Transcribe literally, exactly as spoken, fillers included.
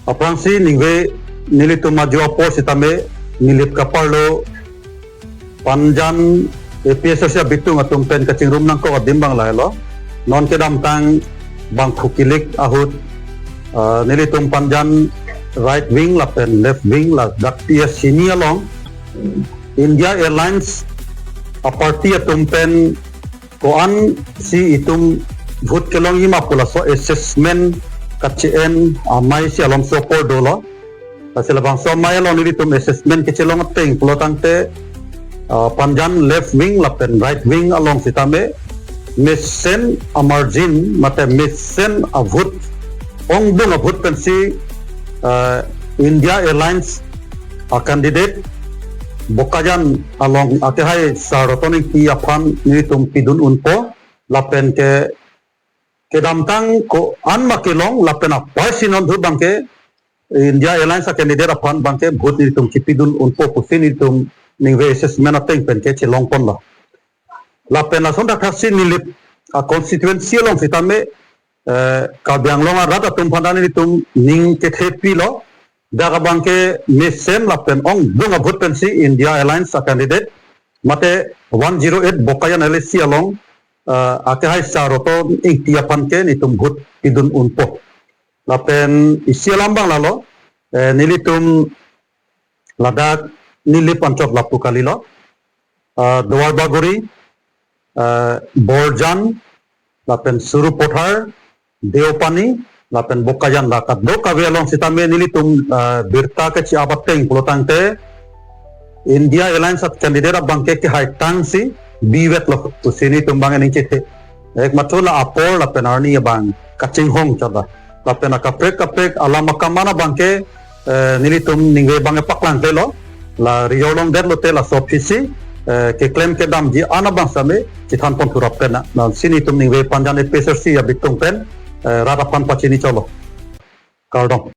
Aphrangsi ningve nelitum ajo apor sitame Nilip kaparlo Panjan A P H L C abitung atum pen kachingrum nangkok adim abang lahelo. Non kedamtang bangphu kilik ahut, ah, nelitum Panjan right wing lapen left wing ladak T S Sini along India Alliance a-party atum pen ko-ansi itum vote kelongji ma pu laso assessment kache-en amei si alomso apor dolo. Lasi labangso amei along nelitum assessment kechelong ateng pulo tangte, ah, Panjan left wing lapen right wing along sitame mesen a-margin mate mesen a-vote, ongdung a-vote pensi, ah, India Alliance a-candidate Bokajan along akehai Sar Roton Engti aphan nelitum pidun unpo lapen ke kedamtang ko-an ma kelong lapen apei si non thu abangke India Alliance a-candidate aphan abangke vote nelitum chipidun unpo pusi nelitum ningve assessment ateng pen ke chelongponlo. Lapen lason thakthaksi Nilip a-constituency along sitame, eh, Karbi Anglong arat atum aphan ta nelitum ning kethepilo. Dak abangke mesen lapen ongdung a-vote pensi India Alliance a-candidate mate one zero eight Bokajan L A C along, eh, akehai Sar Roton Engti aphan ke nelitum vote pidun unpo. Lapen isi alam abang lalo, eh, nelitum ladak Nilip anchot lapu kalilo, ah, Duar Bagori, ah, Borjan, lapen Sarupathar, Deopani, lapen Bokajan la kadokave along sitame nelitum, ah, birta kachi-ap ateng pulo tangte India Alliance a-candidate abangke kehai tangsi bivetlo pusi nelitum abang ning chethe. Ek mathu la apor lapen arni abang kachinghon chot la. Lapen akaprek kaprek alam akam an abangke, eh, nelitum ningve abang paklang klelo. La rijor longdetlo te laso aphisi, eh, keklem kedamji an abang sitame chethanpon thurap kena. Lasi nelitum ningve Panjan A P H L C abitung pen, eh, rat aphan pachini cholo. Kardom.